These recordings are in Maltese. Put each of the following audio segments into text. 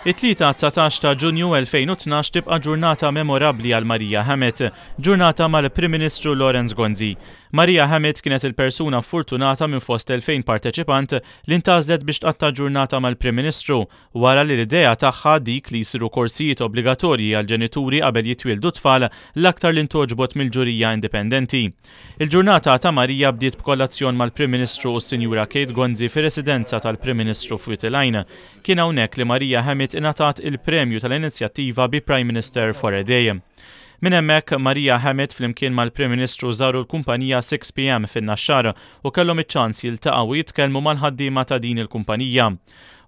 It-Tlieta 19 ta' Ġunju 2012 tibqa' ġurnata memorabbli għal Maria Hammett, ġurnata mal-Prim Ministru Lawrence Gonzi. Maria Hammett kienet il-persuna ffortunata minn fost 2,000 parteċipant li ntgħażlet biex tqatta' ġurnata mal-Prim Ministru wara li l-idea tagħha, dik li jsiru korsijiet obbligatorji għall-ġenituri qabel jitwieldu t-tfal, l-aktar li ntgħoġbot mill-ġurija indipendenti. Il-ġurnata ta' Maria bdiet b'kollazzjon mal-Prim Ministru u s-Sinjura Kate Gonzi fir-residenza tal-Prim Ministru f'Wied il-Għajn. Kien hawnhekk li Maria Hammett ingħatat il-premju tal-inizjattiva Be Prime Minister for a Day. Minn hemmhekk, Maria Hammett flimkien mal-Prim Ministru żaru l-kumpanija 6PM fin-Naxxar u kellhom iċ-ċans jiltaqgħu u jitkellmu mal-ħaddiema ta' din il-kumpanija.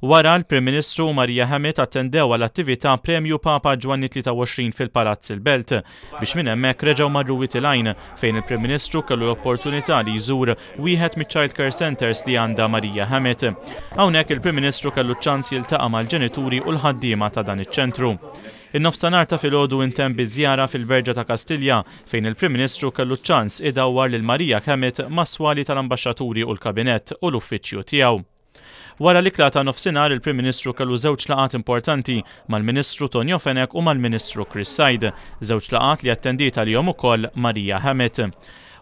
Wara, l-Prim Ministru u Maria Hammett attendew għall-attività Premju Papa Ġwanni 23 fil-Palazz il-Belt, biex minn hemmhekk reġgħu marru Wied il-Għajn, fejn il-Prim Ministru kellu l-opportunità li jżur wieħed miċ-child care centres li għandha Maria Hammett. Hawnhekk il-Prim Ministru kellu ċ-ċans jiltaqa' mal-ġenituri u l-ħaddiema ta' dan iċ-ċentru. In-nofstanhar ta' filgħodu intemm bi żjara fil-Berġa ta' Kastilja, fejn il-Prim Ministru kellu ċ-ċans idawwar lil Maria Hammett mas-swali tal-Ambaxxaturi u l-Kabinett u l-uffiċċju tiegħu. Wara l-ikla ta' nofsinhar il-Prim Ministru kellu żewġ laqgħat importanti mal-Ministru Tonio Fenech u mal-Ministru Chris Said, żewġ laqgħat li attendiet għalihom ukoll Maria Hammett.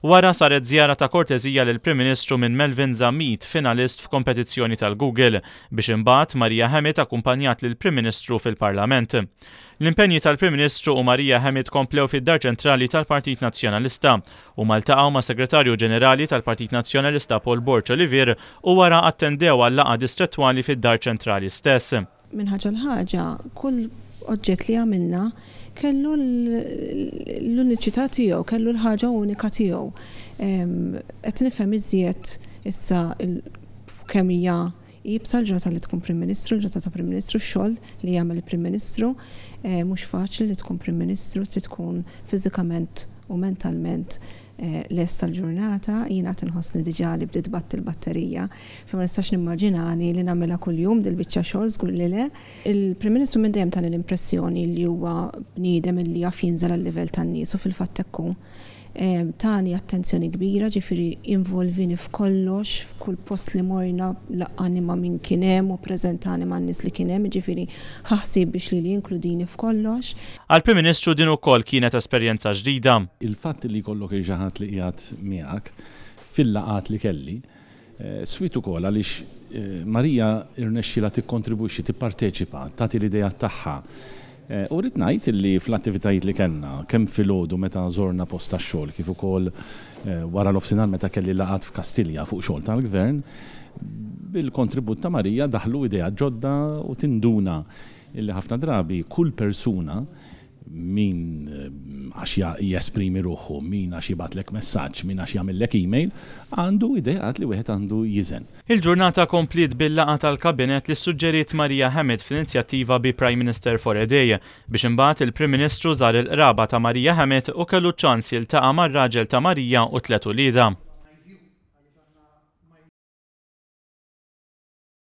Wara saret żjara ta' korteżija lill-Prim Ministru minn Melvin Zammit, finalist f'kompetizzjoni tal-Google, biex imbagħad Maria Hammett akkumpanjat lill-Prim Ministru fil-Parlament. L-impenji tal-Prim Ministru u Maria Hammett komplew fid-Dar Ċentrali tal-Partit Nazzjonalista. Huma ltaqgħu mas-Segretarju Ġenerali tal-Partit Nazzjonalista Paul Borg Olivier u wara attendew għal laqgħa distrettwali fid-Dar Ċentrali stess. Minn ħaġa għal ħaġa, kull oġġett li għamilna kellu l-uniċità tiegħu, kellu l-ħaġa unika tiegħu. Qed nifhem iżjed issa kemm hija iebsa l-ġurnata li tkun Prim Ministru, l-ġurnata ta' Prim Ministru, x-xogħol li jagħmel il-Prim Ministru. Mhux faċli li tkun Prim Ministru, trid tkun fiżikament u mentalment lest għall-ġurnata. Jien għad inħossni diġà li bdiet tbatti l-batterija. Fejn ma nistax nimmaġinani li nagħmilha kuljum dil-biċċa xogħol, żgur li le. Il-Prim Ministru minn dejjem tani l-impressjoni li huwa bniedem li jaf jinżel għal-livell tan-nies u fil-fatt hekk hu. Tani attenzjoni kbira, ġifieri involvini f'kollox, f'kull post li morna laqqagħni ma' min kien hemm u ppreżentani man-nies li kien hemm, jiġifieri ħa ħsieb biex lili jinkludini f'kollox. Għall-Prim Ministru din ukoll kienet esperjenza ġdida. Il-fatt li jkollok 'il xi ħadd li qiegħed miegħek fil-laqgħat li kelli, Swiet ukoll għaliex Marija rnexxielha tikkontribwixxi, tipparteċipa, tagħti l-ideat tagħha. U rrid ngħid li fl-attivitajiet li kellna, kemm filgħodu meta żorna post tax-xogħol kif ukoll wara nofsinhar meta kelli laqgħat f'Kastilja fuq xogħol tal-Gvern, bil-kontribut ta' Marija daħlu ideat ġodda u tinduna li ħafna drabi kull persuna min għax jesprimi ruħu, min għax jibgħatlek messaġġ, min għax jagħmillek email, għandu ideat li wieħed għandu jiżen. Il-ġurnata kompliet bil-laqgħa tal-Kabinett li ssuġġeriet Maria Hammett fl-inizjattiva Be Prime Minister for a Day, biex imbagħad il-Prim Ministru żar il-qraba ta' Maria Hammett u kellu ċ-ċans jiltaqa' mar-raġel ta' Maria u t-tliet uliedha.